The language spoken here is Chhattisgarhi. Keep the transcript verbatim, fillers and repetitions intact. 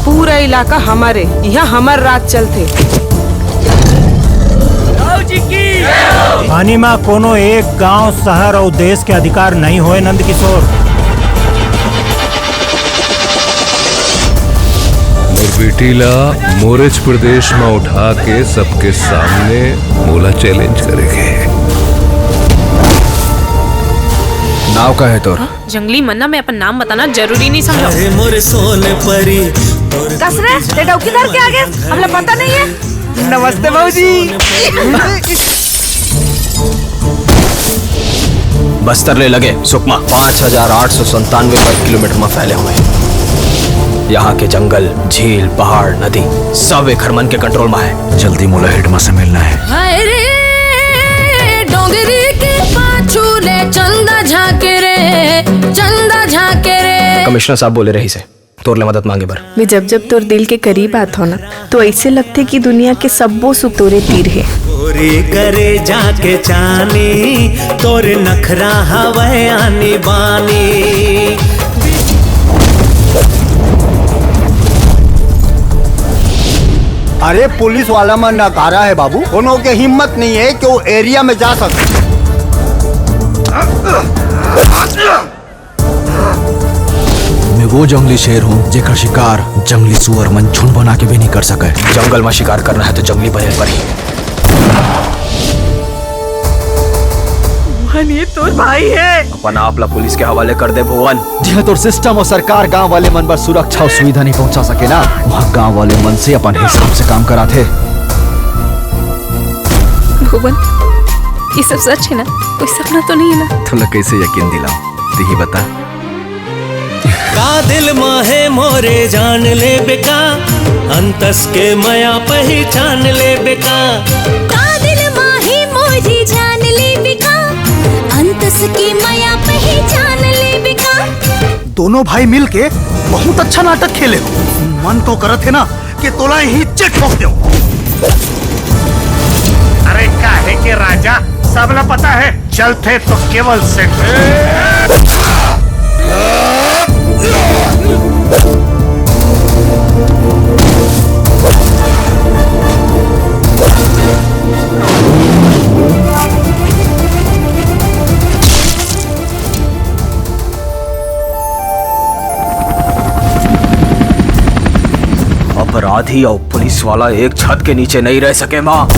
पूरा इलाका हमर ए, इहाँ हमर राज चलथे। अनिमा कोनो एक गांव, शहर अउ देश के अधिकार नहीं होय नंद किशोर। मोर बेटी ला मोरेच प्रदेश में उठा के सबके सामने मोला चैलेंज करेके। नाव का है तोर? जंगली मन्ना, मैं अपन नाम बताना जरूरी नहीं समझा। अरे मोर सोन परी। कस रे, ते डौकी धर के आगे, हमला पता नहीं है। नमस्ते भौजी। बस्तर ले लगे सुकमा पाँच हजार आठ सौ संतानवे वर्ग किलोमीटर में फैले हुए हैं। यहाँ के जंगल, झील, पहाड़, नदी, सब एखर मन के कंट्रोल में है। जल्दी मोला हेडमा से मिलना है। हाय रे, डोंगरी के पाछू ले चंदा झांके रे, चंदा झांके रे। कमिश्नर साहब बोले रहिसे तोर ले मदद मांगे बर। मैं जब जब तोर दिल के करीब आत हो ना, तो ऐसे लगथे कि दुनिया के सब्बो सुख तोरे तीर हे। गोरी करे जाके चानी, तोर नखरा हवय आनी बानी। अरे पुलिस वाला मन नकारा है बाबू, कोनो के हिम्मत नहीं है कि वो एरिया में जा सके। मैं वो जंगली शेर हूँ जेकर शिकार जंगली सुअर मन झुंड बना के भी नहीं कर सके। जंगल में शिकार करना है तो जंगली बने पड़ही। मोहन, ये तोर भाई है। अपन आप ला पुलिस के हवाले कर दे भुवन। जिहाँ तोर सिस्टम और सरकार गांव वाले मन बर सुरक्षा और सुविधा नहीं पहुंचा सके ना, वहाँ गांव वाले मन से अपन हिसाब से काम कराथे। भुवन, ये सब सच है ना? कोई सपना तो नहीं है ना? तोला कैसे यकीन दिलाऊं, तू ही बता। का दिल मा है मोरे जान ले बेका, अंतस के मया पहचान ले बेका। का दिल मा है मोरे जान ले बेका, अंतस के मया पहचान ले बेका। दोनों भाई मिलके बहुत अच्छा नाटक खेले हो। मन तो करत है ना कि तोला ही चिट ठोक दो। अरे काहे के राजा, सबला पता है, चलथे तो केवल से। अपराधी और पुलिस वाला एक छत के नीचे नहीं रह सके माँ।